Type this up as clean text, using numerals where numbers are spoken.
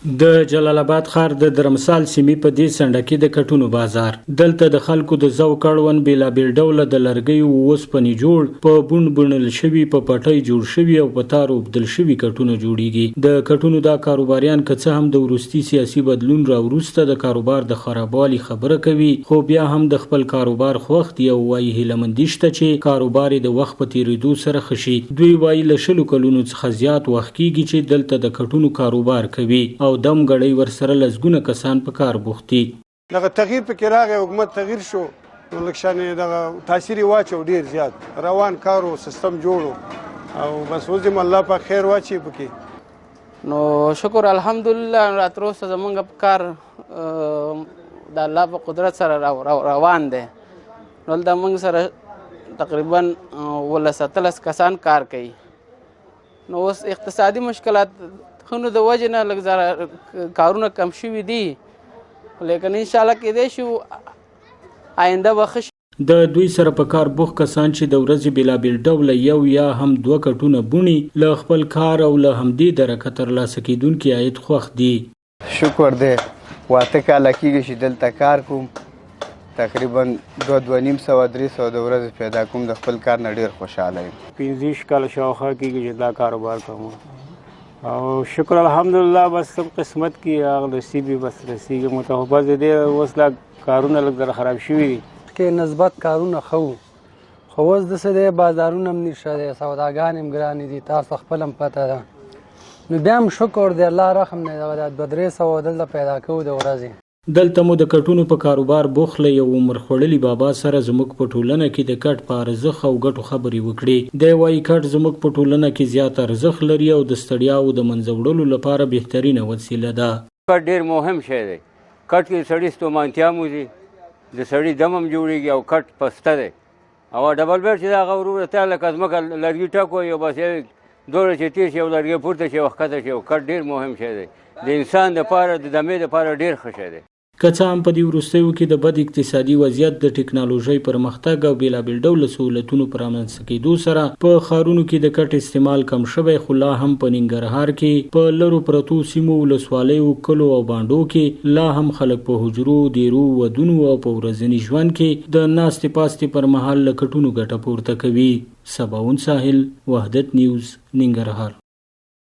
د جلال اباد ښار د درمسال سیمې په دې څنډه کې د کټونو بازار. دلته د خلکو د ذوق اړوند بېلابېل ډوله د لرګیو اوسپنې جوړ، په بوڼ بڼل شوي، په پټۍ جوړ شوي او په تار اوبدل شوي کټونه جوړیږي. د کټونو دا کاروباریان که څه هم د وروستي سیاسي بدلون را وروسته د کاروبار د خرابوالي خبره کوي، خو بیا هم د خپل کاروبار خوښ دي او وايي هیله مندي شته چې کاروبار یې د وخت په تېرېدو سره ښه شي. دوی وايي له شلو کلونو څخه زیات وخت کیږي چې دلته د کټونو کاروبار کوي او دم ګړۍ ورسره لسګونه کسان په کار بوخت دي. دغه تغییر پکې راغی، حکومت تغییر شو نو لږ شان یې دغه تاثیر یې واچو، ډېر زیات روان کار و، سیستم جوړ او بس اوس دې الله پاک خیر واچوي پکې. نو شکر الحمدلله را تر اوسه زمونږ په کار د الله په قدرت سره روان دی. نو دلته موږ سره تقریبا 17 18 کسان کار کوي. نو اوس اقتصادي مشکلات خونو د وجې نه لږ زره کارونه کم شوي دي، لیکن انشاءالله کېدای شي آینده به ښه شي. د دوی سره په کار بوخت کسان چې د ورځې بېلابېل ډوله یو یا هم دوه کټونه بوڼي، له خپل کار او له همدې درکه ترلاسه کېدونکي عاید خوښ دي. شکر دی 8 کاله کېږي چې دلته کار کوم، تقریبا 2، 250، 300 د ورځې پیدا کوم. د خپل کار نه ډېر خوشحاله یم. 25 کاله شاوخوا کېږي چې دا کاروبار کوم او شکر الحمدلله، بس سم قسمت کې هغه نصیب بس رسېږي مو ته. خو بس د دې اوس لا کارونه لږ ذره خراب شوي دي. کې نسبت کارونه ښه وو، خو اوس داسې دی بازارونه هم نشته دی، سوداګانې هم ګرانې دي، تاسو خپل هم پته ده. نو بیا هم شکر دی، الله رحم دی، دغه 200-300 دلته پیدا کوو د ورځې. دلته مو د کټونو په کاروبار بوخت له یو عمر خوړلي بابا سره زموږ په ټولنه کې د کټ په ارزښت او ګټو خبرې وکړې. دی وايي کټ زموږ په ټولنه کې زیات ارزښت لري او د ستړیاوو د منځه وړلو لپاره بهترینه وسیله ده. کټ ډېر مهم شی دی. کټ کې سړي ستومانتیا موزي، د سړي دم هم جوړېږي او کټ پسته دی. او ډبل بیډ چې دا هغه وروره ته لکه ځمکه لرګي ټک وایي او بس دومره چې تېر شي او لرګی پورته شي او ښکته شي. او کټ ډېر مهم شی دی د انسان دپاره، د دمې دپاره ډېر ښه شی دی. که څه هم په دې وروستیو کې د بد اقتصادي وضعیت، د ټکنالوژۍ پرمختګ او بېلابېل ډوله سهولتونو په رامنځته کېدو سره په ښارونو کې د کټ استعمال کم شوی، خو لا هم په ننګرهار کې په لرو پرتو سیمو، ولسوالیو، کلو او بانډو کې لا هم خلک په حجرو، دېرو، ودونو او په ورځني ژوند کې د ناستې پاستې پر مهال له کټونو ګټه پورته کوي. سباوون ساحل، وحدت نیوز، ننګرهار.